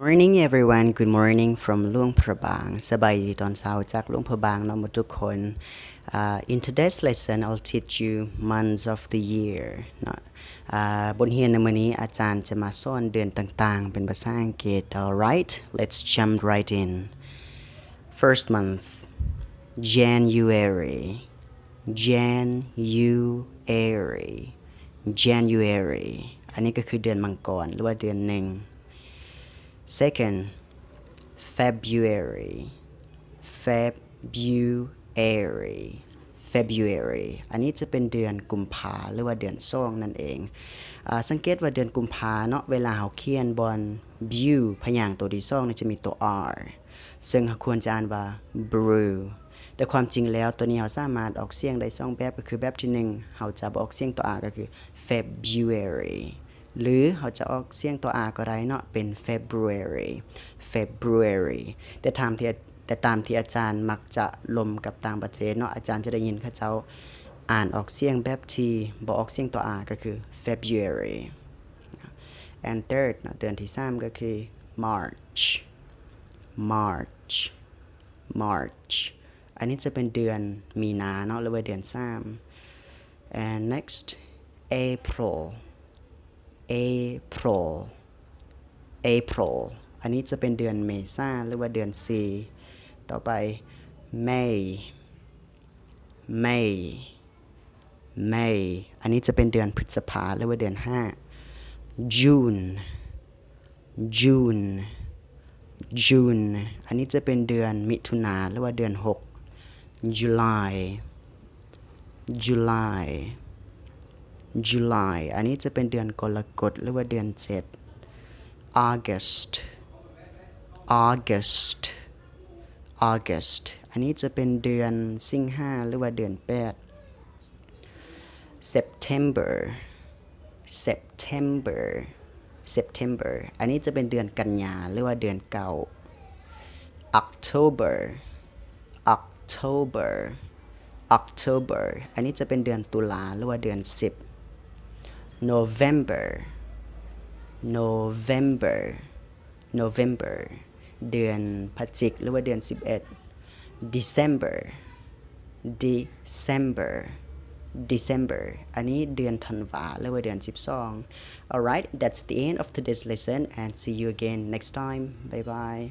Morning everyone, good morning from ຫຼວງພະບາງ. ສະບາຍດີຕອນເຊົ້າຈາກຫຼວງພະບາງເນາະໝົດທຸກຄົນ. Uh, in today's lesson, I'll teach you months of the year ເນາະ. ອ່າ ບົດຮຽນໃນມື້ນີ້ ອາຈານຈະມາສອນເດືອນຕ່າງໆ ເປັນພາສາອັງກິດ. Alright, let's jump right in. First month, January. January, January ອັນນີ້ກໍຄືເດືອນມັງກອນ ຫຼືວ່າເດືອນໜຶ່ງ. Second, February, February, February ອັນນີ້ຈະເປັນເດືອນກຸມພາ ຫຼືວ່າເດືອນສອງນັ້ນເອງ. ອາ ສັງເກດວ່າເດືອນກຸມພາເນາະ ເວລາເຮົາຂຽນບ່ອນ B ພະຍາງໂຕທີສອງນີ້ຈະມີໂຕ R ເຊິ່ງເຮົາຄວນຈະອ່ານວ່າ brew. ແຕ່ຄວາມຈິງແລ້ວໂຕນີ້ເຮົາສາມາດອອກສຽງໄດ້ສອງແບບ ກໍຄືແບບທີໜຶ່ງ ເຮົາຈະບໍ່ອອກສຽງໂຕ R ກໍຄື February ຫຼືເຮົາຈະອອກສຽງໂຕ R ກໍໄດ້ເນາະ ເປັນ February February ແຕ່ຕາມທີ່ ແຕ່ຕາມທີ່ອາຈານມັກຈະລົມກັບຕ່າງປະເທດເນາະ ອາຈານຈະໄດ້ຍິນເຂົາເຈົ້າອ່ານອອກສຽງແບບທີ່ບໍ່ອອກສຽງໂຕ R ກໍຄື February. And third ເນາະ ເດືອນທີສາມກໍຄື March March March ອັນນີ້ຈະເປັນເດືອນມີນາເນາະ ຫຼືວ່າເດືອນສາມ. And next, April April April ອັນນີ້ຈະເປັນເດືອນເມສາ ຫຼືວ່າເດືອນສີ່. ຕໍ່ໄປ May May May ອັນນີ້ຈະເປັນເດືອນພຶດສະພາ ຫຼືວ່າເດືອນຫ້າ. June June June ອັນນີ້ຈະເປັນເດືອນມິຖຸນາ ຫຼືວ່າເດືອນຫົກ. July July July ອັນນີ້ຈະເປັນເດືອນກໍລະກົດ ຫຼືວ່າເດືອນເຈັດ. August August August ອັນນີ້ຈະເປັນເດືອນສິງຫາ ຫຼືວ່າເດືອນແປດ. September September September ອັນນີ້ຈະເປັນເດືອນກັນຍາ ຫຼືວ່າເດືອນເກົ້າ. October October October ອັນນີ້ຈະເປັນເດືອນຕຸລາ ຫຼືວ່າເດືອນສິບ. November November November ເດືອນພະຈິກ ຫຼືວ່າເດືອນສິບເອັດ. December December December ອັນນີ້ເດືອນທັນວາ ຫຼືວ່າເດືອນສິບສອງ. Alright, that's the end of today's lesson and see you again next time. Bye bye.